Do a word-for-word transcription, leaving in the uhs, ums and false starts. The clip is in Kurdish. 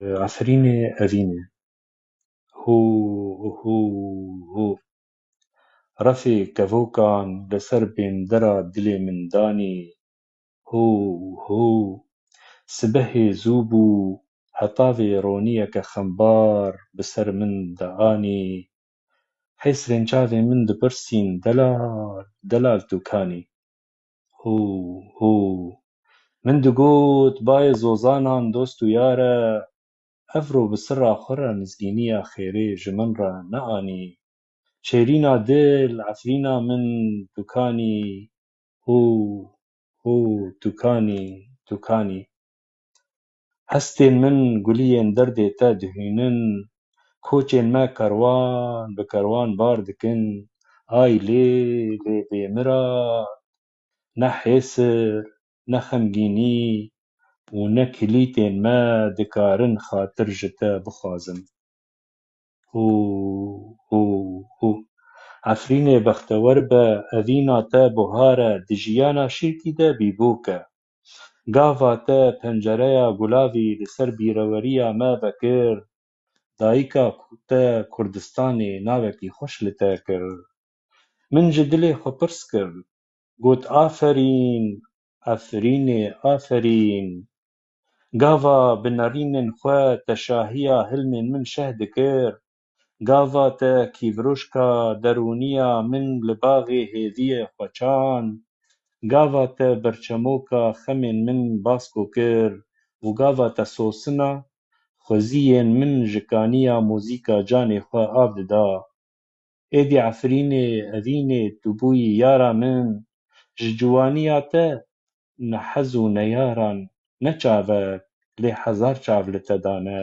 Efrînê Evînê. Hû, hû, hû. Refê kevokan li ser bêndera dilê min danî. Hû, hû. Sibehê zû bû, heta vê roniyeke xembar bi ser min de anî. Hêsrên çavên min dipirsîn, delal, delal tu kanî. Hû, hû. Min digot, bayê zozanan dost û yar e, evro bi sirra xwe re mizgîniya xêrê ji min re neanî. Şêrîna dil, Efrîna min tu kanî. Hû, hû, tu kanî, tu kanî. Hestên min guliyên derdê te dihînin, koçên me kerwan bi kerwan bar dikin. Ay lê, lê bêmirat, ne hêsir, ne xemgînî û ne kilîtên me dikarin xatir ji te bixwazin. Hû, hû, hû. Efrînê bextewer be, evîna te buhar e, di jiyana şîrkî de bîbûk e. Gava te pencereya gulavî li ser bîreweriya me vekir, dayika ku-, te Kurdistanê navekî xweş li te kir. Min ji dilê xwe pirs kir, got, aferîn, Efrînê, aferîn. Gava bi nerînên xwe te şahiya hilmên min şeh dikir, gava te kîvroşka derûniya min li baxê hêviyê xwe çand, gava te berçemoka xemên min basko kir û gava te sosina xweziyên min ji kaniya muzîka canê xwe av dida. Êdî Efrînê, Evînê, tu bûyî yara min, ji ciwaniya te ne hez û ne yaran, ne çavek, lê hezar çav li te dane.